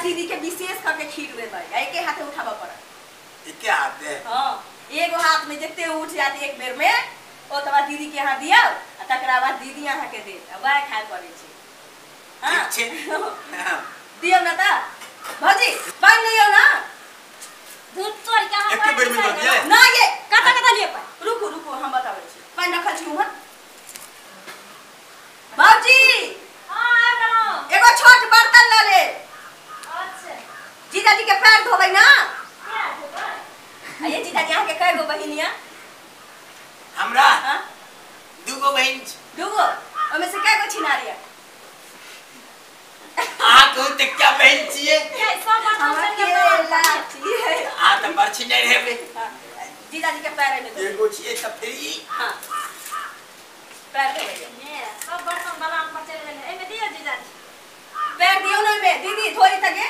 दीदी के विशेष क के खीर देबै एके हाथे उठाबऽ पड़त। एके हाथे? हां, एगो हाथ में जते उठ जात एक बेर में ओतबा दीदी के हाथ दियौ आ तकरा बाद दीदी अहाँ के देत आ वएह खाय पड़ै छै। हां ठीक छै। दियौ ना त भौजी पानि लियौ ना। दूध तोड़ के अहाँ एके बेर में दऽ दियै ना ये कतऽ कतऽ लिअ पानि? रुकू रुकू हम बताबै छी। पानि रखल छी उहाँ। भौजी हां आबि गेलहुँ। एगो छोट बर्तन लऽ ले। अच्छा। जीजाजी के पैर धोबै ना। किया धोबै? आ ये जीजाजी अहाँ के कय गो बहिन या? हमरा हां दूगो बहिन छै। दूगो? ओमे से कय गो छिनार या? अहाँ कहू तऽ क्या बहिन छियै? सब बर्तन हमरा चलि के गेल। लाठी है। अहाँ तऽ बड़ छिनार हेबै। जीजाजी के पैर एमे धोबै। एगो छियै तऽ फिर ई। हां पैर धोबै। ने सब बर्तन दलान पर चलि गेलै। एहिमे दियौ जीजाजी। पैर दियौ ना एमे दीदी धोई तके।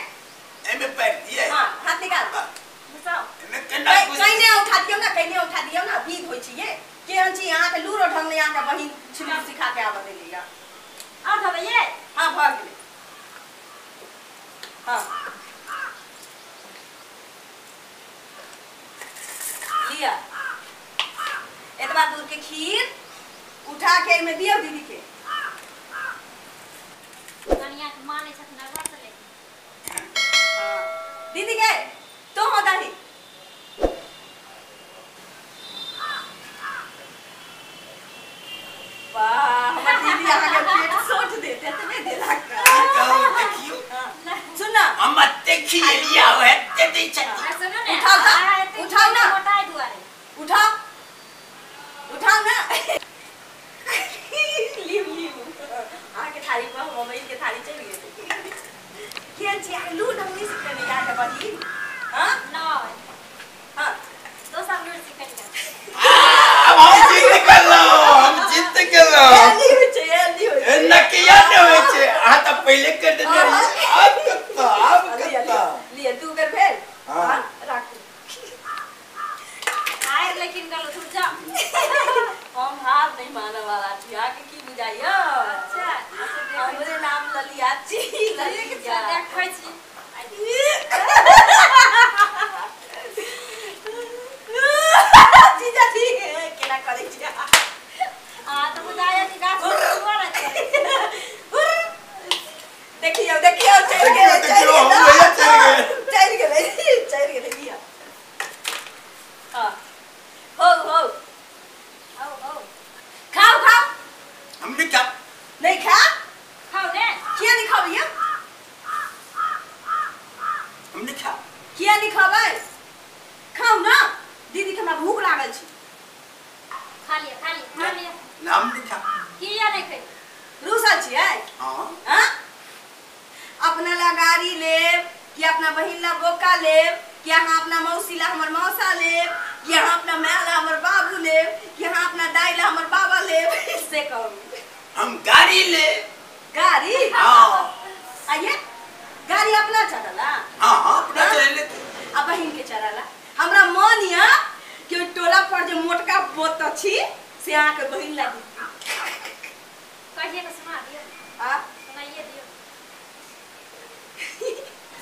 एमे पैर दियै? हां हाथ निकाल। घुसाउ। एमे केना घुस? कइने उठा दियौ ना, कइने उठा दियौ ना, विध होइ छियै। केहन छी अहाँ के लूरो ढंग नै अहाँ के बहिन छिलू सिखा के आबऽ देली या। आओर धोबै ये? हां भऽ गेलै। हां लिअ एतबा दूर के खीर उठा के एमे दियौ दीदी के। कनिया के मानै छथिन घर से लेके। हां दीदी के तो हो दादी। वाह हमर दीदी अहाँ के पेट सोट देते एतबे देलक। कहू देखियौ। सुन ना हम एते खिएलियै आ एते दै छथिन। आ सुनू ने उठाउ तऽ, अहाँ एते उठाउ ना। मोटाइ दुआरे। उठाओ उठाओ ना। लिउ लिउ अहाँ के थाली पर हमर बहिन के थाली चलि गेलै। केहन छी अहाँ लूर ढंग नहि सिखने अहाँ के बहिन? हां नहि हां दोसर लूर सिखलियै। आब हम जीत गेलहुँ, हम जीत गेलहुँ। एली होइ छै, एली होइ छै। एना किया नहि होइ छै? अहाँ तऽ पहिले कहि देने रहियै। आब कतऽ, आब लिअ कतऽ? लिअ दू बेर भेल। हाँ। हां राखू। हारि लेकिन गेलहुँ धुर जाउ। हम हार नहीं मानऽ वाला छी अहाँके की बुझाइया? अच्छा अच्छा देखै हमरे नाम ललिया छी। छी। ललिया देखै छी। जीजाजी केना करै छी? अहाँ तऽ बुझाइया कि गाछ पर सुअर छै। देखियौ देखियौ चलि गेलै, चलि देखियौ, गेलै, हम भैया चलि गेलै। चलि गेलै, चलि गेलै। लिअ हां हो हो आउ आउ खाउ खाउ। हम नहि खायब। नहीं खा? खाउ ने। किया नहीं खाबै यौ? हम नहि खायब। किया नहीं खाबै? खाउ ना दीदी के हमरा भूख लागल छै। खा लिअ खा लिअ खा लिअ। ना हम नहि खायब। किया नहि खैबै? रूसल छियै? हाँ हाँ? अपना ला गाड़ी लेब कि अपना बहिन ला बोका लेब कि अहाँ अपना मौसी ला हमर मौसा लेब कि अहाँ अपना my ला हमर बाबू लेब कि अहाँ अपना दाई ला हमर बाबा लेब? से कहू। हम गाड़ी ले। गाड़ी? हाँ आइए गाड़ी अपना चढ़ला? हाँ हाँ अपना चढ़ लेते। आ बहिन के चढ़ला। हमरा मन या कि ओहि टोला पर जे मोटका बोत छी से अहाँ के बहिन ला दी। कहिए के सुना दियौ। आ सुनाइए दियौ।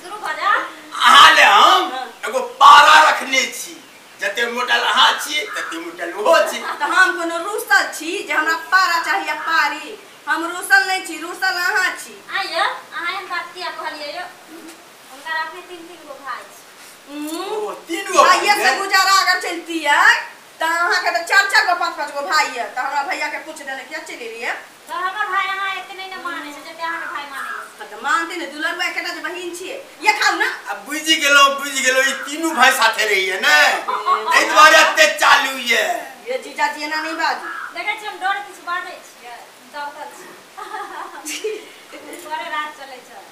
शुरू भऽ जा। अहाँ ले हम हाँ। एगो पारा रखने छी। जते मोटल अहाँ छियै तते मोटल ओहो छै। तऽ हम कोनो रूसल छी जे हमरा पारा चाहिए पारी? हम रूसल नहीं छी, रूसल अहाँ छी। आइयो अहाँ एहन बात किया कहलियै यौ? हुनकर अपने तीन तीन गो भाय छै। ओ तीन गो भाइये से भाई गुजारा अगर चलती है तऽ अहाँ के तऽ चार चार गो पाँच पाँच गो भाई है। तऽ हमरा भैया के पूछ देने किया चलि एलियै? तऽ हमर भाय अहाँ एते नहि ने मानै छै जते अहाँके भाय मानै छै। तऽ मानते ने दुलरुआ एकेटा जे बहिन छियै। ये खाउ ना। अब बुझि गेलहुँ बुझि गेलहुँ ई तीनू भाई साथे रहिए ने एहि दुआरे एते चालू ये। ये जीजाजी एना नहीं बाजू। देखै छियै हम डरे किछु बाजै छियै, दबकल छी। बड़े रात चलै छै।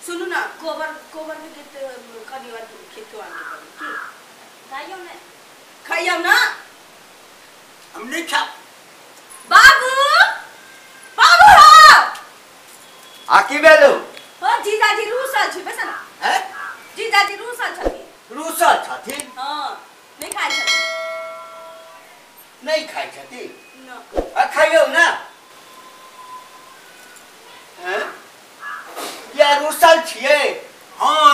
सुनू ना गोबर गोबर के कनि खेत आनके पड़ै की? खाइयौ ने। खइयौ ना। हम नहीं खायब। बाबू बाबू हो। आ की भेलौ? हो जीजाजी रूसल छी बेस ना। हैं? जीजाजी रूसल छथिन। रूसल छथिन? हां नहीं खाइ छथिन। नहीं खाइ छथिन? ना। आ खाइयौ ना। हैं? किया रूसल छियै? हाँ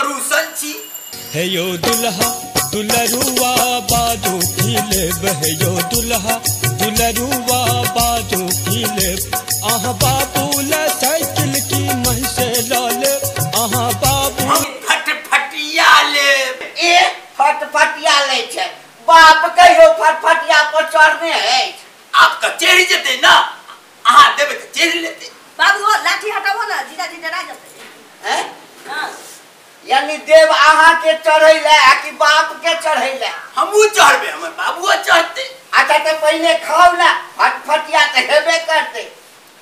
हे यो दुल्हा दुलरुआ बाजू की लेब, हे यो दुल्हा दुलरुआ बाजू की लेब। आहा बाबू ले साइकिल की महिसे लाल, आहा बाबू फटफटिया लेब। ए फटफटिया ले छे बाप कहियो फटफटिया पर चढ़ने है। आप तो चढ़ जते ना, आहा देबे तो चढ़ लेते। बाबू लाठी हटाबो ना, जीजाजी डरा जते हैं। हां यानी देव आहा के चढ़ैले आ कि बाप के चढ़ैले? हमहू चढ़बे, हमर बाबूओ चढ़ते। अच्छा तो पहले खाओ ना, फटफटिया तो हेबे करते।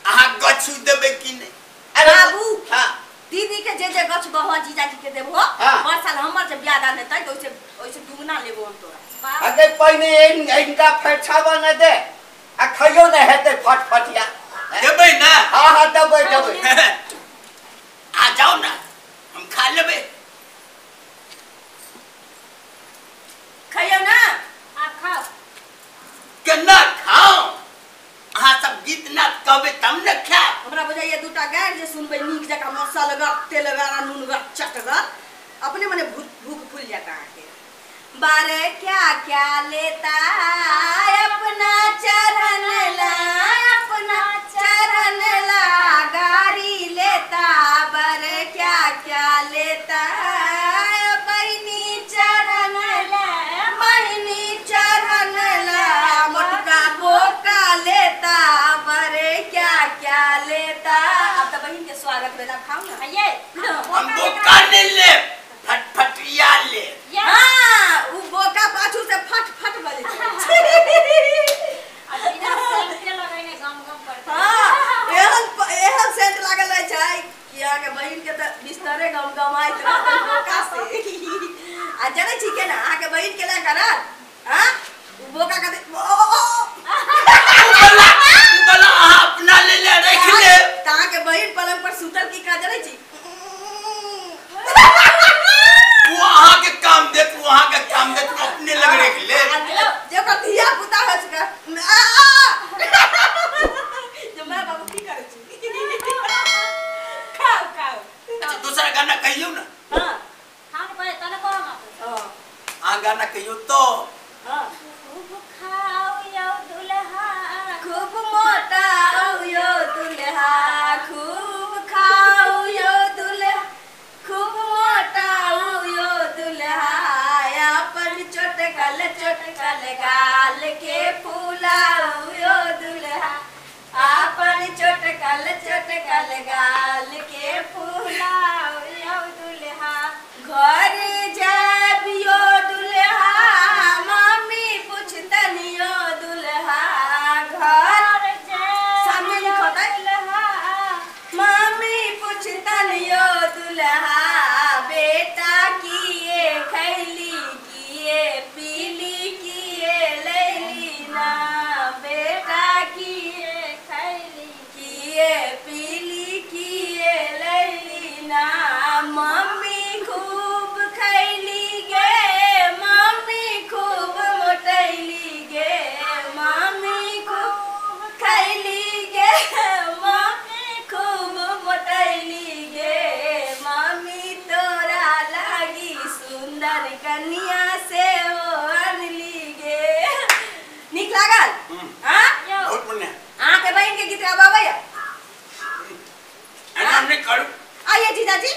आहा गछु देबे कि नहीं? अरे बाबू हां दीदी के जे जे गछ बहो जीजाजी के देबो। हर साल हमर जे बियाह दान हेतै त ओइसे ओइसे दुगना लेबो हम तोरा। अगे पहले इनका फैछावा न दे आ खइयो न हेतै फटफटिया। देबै ना? हां हां देबै देबै। आ जाओ ना, हम खा लेबे। खइयो ना। आप खाओ। केना खाओ? अहाँ सब गीत नाच कहबे तब न खाएब। हमरा बुझाइए दूटा गारि जे सुनबै नीक जकाँ मसालगर तेलगर आ नूनगर चटगर, अपने मने भूख फूल जाता अहाँके। बारे क्या क्या लेता अपना चरण ला, अपना चरण ला गारी लेता। बारे क्या क्या लेता बहिनी चरण ला, बहिनी चरण ला मोटका बोका लेता। बारे क्या क्या लेता। अब तो बहिन के स्वागत बेला खाओ ना। ये हम बोका नहीं ले, फटफटिया ले। हां उ बोका पाछू से फट फट बजे छै। आ बिना सेंट लगैने गम गम करते। हां एहन एहन सेंट लागल रहै छै कि अहाँ के बहिन के त बिस्तरे गम गमाइत रहत बोका से। आ जानै छी केना अहाँ के बहिन के लए करत? हां उ बोका के ओ बला बला अहाँ अपना ले ले रख ले। त अहाँ के बहिन पलंग पर सुतल की का जानै छी? वो अहाँ के काम देत, वो अहाँ के काम देत, वो अपने लग रख ले। जे ओकर धिया पुता होइ छै जे my बाबू की करै छी? खाओ खाओ। अच्छा दूसरा गाना कहियो ना। हां खान पे तने कहम आप। हां अहाँ गाना कहियो तो। हां खूब खाओ यो दुल्हा, खूब मोटा यो दुल्हा, खूब खाओ यो दुल्हा, खूब मोटा यो दुल्हा। अपन चोटकल चोटकल गाल के फूलाऊ यो दुल्हा, अपन चोटकल चोटकल गाल के फूलाऊ यो दुल्हा। घर जाबियो दुल्हा, मम्मी पूछतनियो दुल्हा। घर सामने लिखत दुल्हा, मम्मी पूछतनियो दुल्हा। बेटा किए खैली किए पीली किए लैली ना, बेटा किए खैली किए पीली किए लैली ना। मम्मी खूब खैली गे, मम्मी खूब मोटैली गे, मम्मी खूब खैली गे, मम्मी खूब मोटैली गे। मम्मी तोरा लागी सुंदर कन्या से ओ अनली गे। नीक लागल? हां बहुत बढ़िया। अहाँ के बहिन के गीत गाबै? एना नहि करू। आइए जीजाजी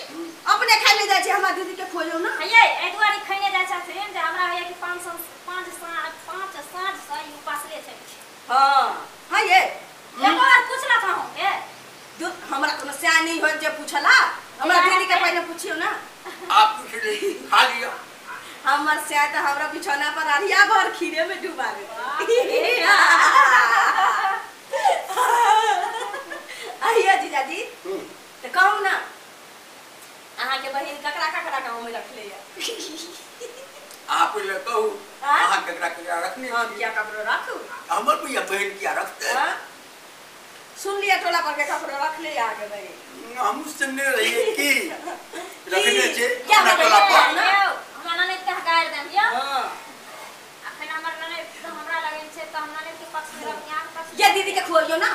अपने खाइ ले जाइ छी, हमरा दीदी के खोजो ना। ये एहि दुआरे खैने जाइ छथिन जे हमरा होइए कि पाँच साँझ से ई उपासले छै। हां हां ये एको बार पूछलक अहूँ के? हमरा कोनो सियानी होत जे पूछला, हमरा दीदी के पहिले पूछियो ना। आप पूछ ले, खा लिया। हमर सिया त हमरा बिछौना पर अरिया भर खीरे में डुबा दे। आइए जीजाजी त कहू ना अहाँ के बहिन ककरा ककरा गाँव में रखले या? आप पहिले कहू अहाँ ककरा ककरा रखने? हम किया ककरो राखू? हमर भैया बहिन किया रखते? हां सुन लिया टोला पर के ककरो रखले या के बहिन? हम सुनने रहिए कि रखने छे क्या अपना टोला पर। हमरा ननैद के हकारि देम यौ। हां अखन हमर ननैद हमरा लगन छै त हम ननैद के पक्ष में रखनी, अहाँ के पक्ष। ये दीदी के खुआइयो ना।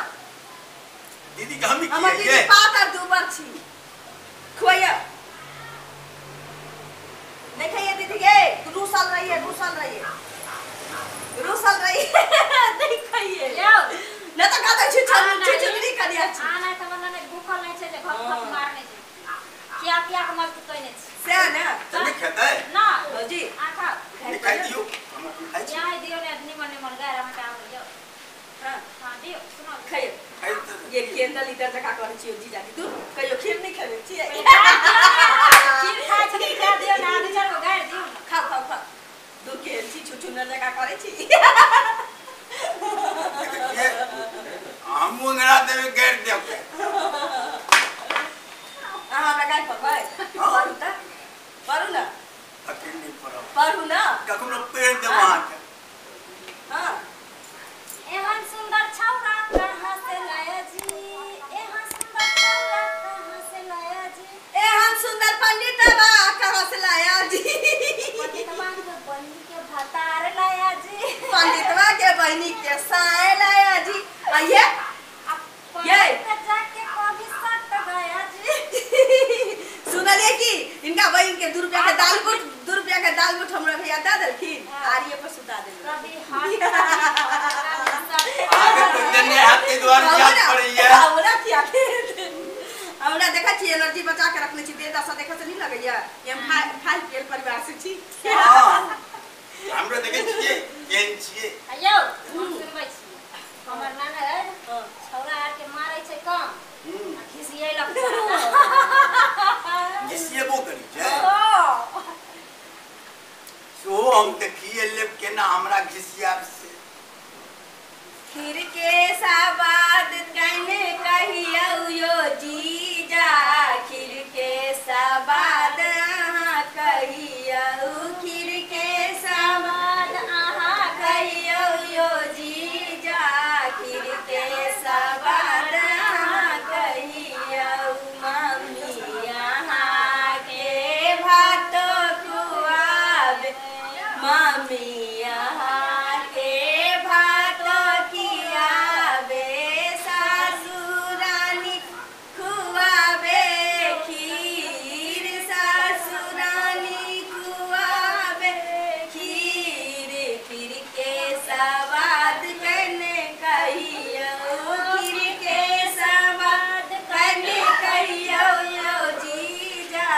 दीदी के हम हमर दीदी पातर दुबर छी, खुआइयो। नहीं खाइए रूसल रहिए रूसल रहिए रूसल रहिए नहीं खाइए न त का दै छी छुछुंदरी करिया छी आ नै त मतलब नै भूखल नै छै जे घप घप मारने छै किया किया के मस्त कइने छी से ने त नहीं खेतै ना भौजी आ खाओ नहीं खाइ दियौ हम खाइ छी यहाँ दियो ने निमन निमन गाय अहाँ के आबै यौ। हां हां दियो सुनो खाइए खाइ त ये केंद्र लीटर जका करै छियो जीजाजी तू कहियो खीर नहीं खेबै छियै खीर खाइ छी खा दियो ने आदि चार गो गाय दियो ने खाओ खाओ खाओ दू केहन छी छुछुनर जका करै छी हम मुंगरा देबै गैर देब के अहाँ हमरा गाय पकबै पढ़ू त पढ़ू ना अखन नहीं पढ़ब पढ़ू ना कखनो पेड़ देब अहाँके। हां एहन सुंदर छौरा कहाँ से लाया जी एहन सुंदर छौरा कहाँ से लाया जी एहन सुंदर पंडित बा कहाँ से लाया जी पंडितवा के बहिनी के भतार लाया जी पंडितवा के बहिनी के साय लाया जी आइए ये जाके कभी सट गया जी। सुनलिए कि इनका बहिन के 2 रुपया के दाल गुट 2 रुपया के दाल गुट हमरा भैया दे देलखिन आरिये पर सुता देलखिन कभी हाथ आगे तो देने हाथ के द्वार याद पड़ैया हमरा किया हमरा देखै छी एनर्जी बचा के रखने छी देह दशा देखै से नहीं लगैया कि हम खाइ खाइ पियल परिवार से छी। हां हमरा देखै छियै केहन छियै यौ हम सुनबै छी हमर नाना है छौरा आर के मारै छै कम आ खिसियेलक घिसियेबो करी छै सो हम देखिए लेब केना हमरा घिसियाब से। खीर के सवाद कने कहियौ यो जीजा खीर के सवाद अहाँ कहियौ खीर के सवाद अहाँ कहियौ यो जीजा खीर के सवाद अहाँ कहियौ मम्मी अहाँ के भात खुआबे मम्मी अहाँ के भात खियाबे सासु रानी खुआबे खीर सासु रानी खुआबे खीर खीर के सवाद कने कहियौ खीर के सवाद कने कहियौ यो जीजा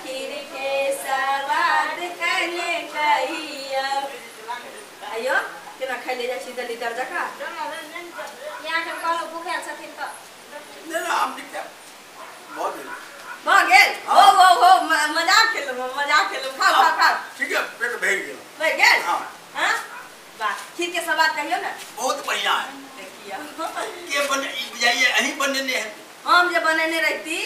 खीर के सवाद कने कहियौ। आइयो केना खाइ ले जाइ छी दलिदर जका यहाँ के कहलहुँ भूखल छथिन तऽ नहीं नहीं हम नहीं खाएब भऽ गेल भऽ गेल हो हो हो मजाक केलहुँ मजाक केलहुँ खाओ खाओ खाओ ठीक है पेट भरि गेल भरि गेल। हाँ हाँ वाह खीर के सवाद कहियौ ने बहुत बढ़िया है देखियौ के बने ई बुझाइए अहीं बनेने है हम जे बनेने रहिती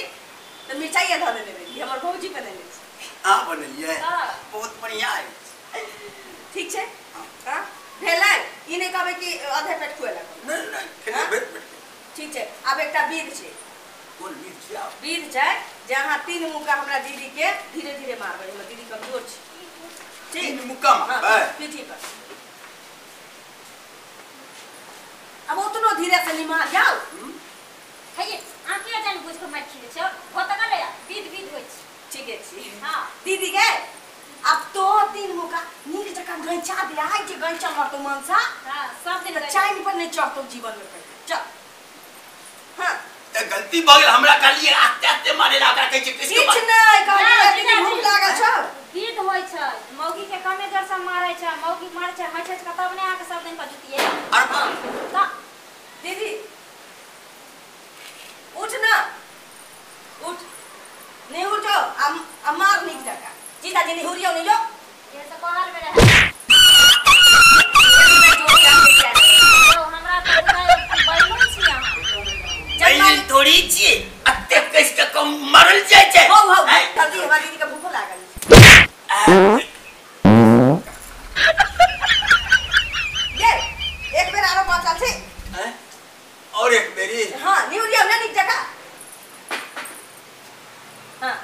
तऽ मिरचाइए धऽ देने रहिती हमर भौजी बनेने छै। अहाँ बनेलियै बहुत बढ़िया है ठीक छै हाँ भेलै ई नहि कहबै कि आधे पेट खुएलक नहीं नहीं खेले भरि पेट। ठीक छै आब एकटा विध छै। कोन विध छै? आब विध छै जे अहाँ 3 मुक्का हमरा दीदी के धीरे धीरे मारबै हमर दीदी कमजोर छै। ठीक 3 मुक्का मारबै पीठी पर अब उतनो धीरे से नहीं मार जाओ खाइए अहाँ किया जानि बुझि कऽ मारि खिलै छै होत गेलै विध विध होइ छै। ठीक है छी हाँ दीदी के अब तो 3 मुक्का नीक जकाँ गैंचा दे आइ जे गैंचा मारतौ मनसा हाँ सब दिन चैन पर नहीं चढ़तौ जीवन में कहियो। चल हाँ त गलती भऽ गेल हमरा कहलियै आस्ते आस्ते मारे ला ओकरा कहै छै किसके किछु नहि कहलियै दीदी भूख लागल छौ। विध होइ छै मौगी के कमे जोर से मारै छै मौगी मारै छै हँसि हँसि कऽ तब ने अहाँके सब दिन पर जुतियै। अरे दीदी उठ ना उठ नहीं उठो अब मार नीक जकाँ जीजाजी निहुरियौ नहीं यो ये से कहल में रहे हमरा तऽ बैलून छी अहाँ बैलून थोड़ी छी अते कस के कम मरल जाइ छै। हो हो जल्दी हमरा दीदी के भूखो लागल ये एक बेर आरो बचल छै और एक बेरी। हां निहुरियौ ने नीक जकाँ। हां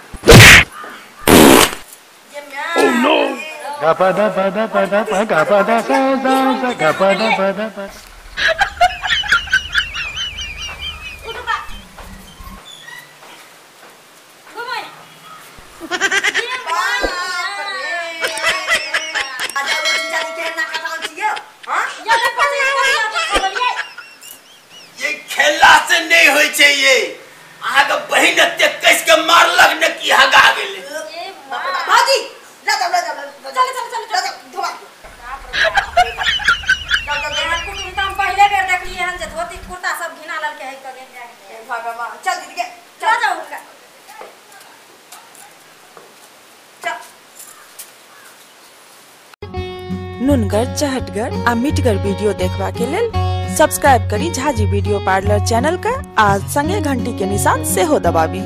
ये म्या Oh no! Ga pa da pa da pa da pa ga pa da sa sa sa ga pa da pa da pa. उठू बा घुमै बाप रे नुनगर, चहटगर आ मिठगर वीडियो देखबा के लेल सब्सक्राइब करी झाजी वीडियो पार्लर चैनल के आ संगे घंटी के निशान सेहो दबाबी।